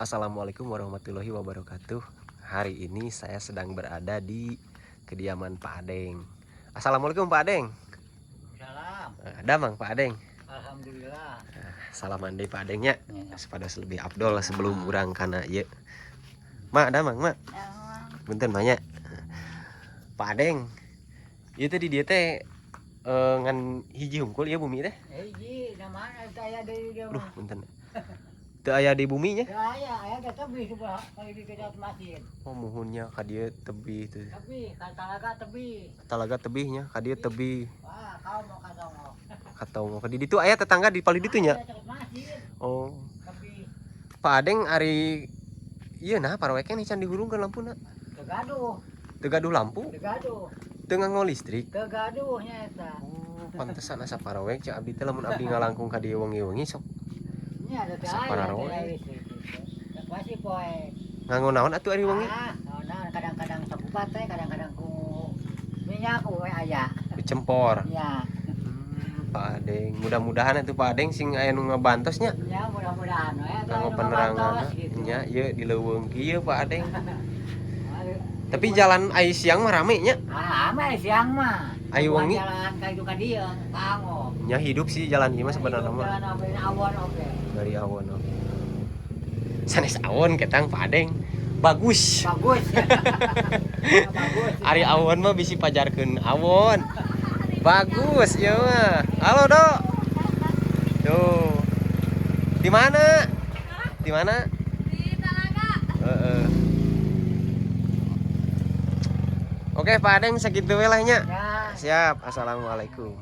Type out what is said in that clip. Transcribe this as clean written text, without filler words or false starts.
Assalamualaikum warahmatullahi wabarakatuh. Hari ini saya sedang berada di kediaman Pak Adeng. Assalamualaikum, Pak Adeng. Salam. Damang, Pak Adeng? Alhamdulillah. Salaman deui, Pak Adeng, nya. Ya. Supaya lebih afdol sebelum urang kana ieu. Mak, damang, Mak? Punten banyak. Pak Adeng. Ieu teh di dieu teh ngan hiji hungkul ieu bumi teh. Hiji, na mana teh aya deui dia Duh, mah. Punten. Teu aya di buminya. Teu aya, aya teh tebih sebelah kali di dekat masjid. Oh, muhunnya ka dieu tebih teh. Tebih, ka talaga tebih. Talaga tebihnya, ka dieu tebih. Wah, kau mau ka tonggo. Katong ka di ditu aya tetangga di palih ditu nya. Aya dekat masjid, Oh, tebih. Pak Adeng, ari ieu nah parawe keneh can dihurungkeun lampuna? Teu gaduh, Teu gaduh lampu, teu gaduh. Teu nganggo listrik. Teu gaduh nya eta. Oh, pantesan asa parawe cek abdi teh lamun abdi ngalangkung ka dieu wengi-wengi sok Nya ada teh asa aya parawe. Teh listrik. Teu pasti poe. Nganggo naon atuh ari wengi? Ah, naon kadang-kadang sakupat teh, kadang-kadang ku minyak ku we aya. Ku cempor. Ya, Pak Adeng, mudah-mudahan atuh Pak Adeng sing aya nu ngabantos nya. Ya mudah-mudahan we atuh Kanggo anu penerangan ngabantos gitu. Nya ieu di leuweung kieu, Pak Adeng. Tapi jalan ai siang mah rame nya. Ah, rame siang mah. Ai wengi? Jalan ka itu ka dieu, kanggo. Nya hidup sih jalan ieu mah sebenarnya mah. Jalan apa awon oge. Dari awon oke. Sanes awon ketang, Pak Adeng. Bagus. Bagus. Bagus. Ari awon mah bisi pajarkeun awon. Bagus ieu mah. Halo, Dok. Tuh. Di mana? Di mana? Di Talaga. Heeh. Oke, Pak Adeng, segitu we lah nya. Ya. Siap. Assalamualaikum.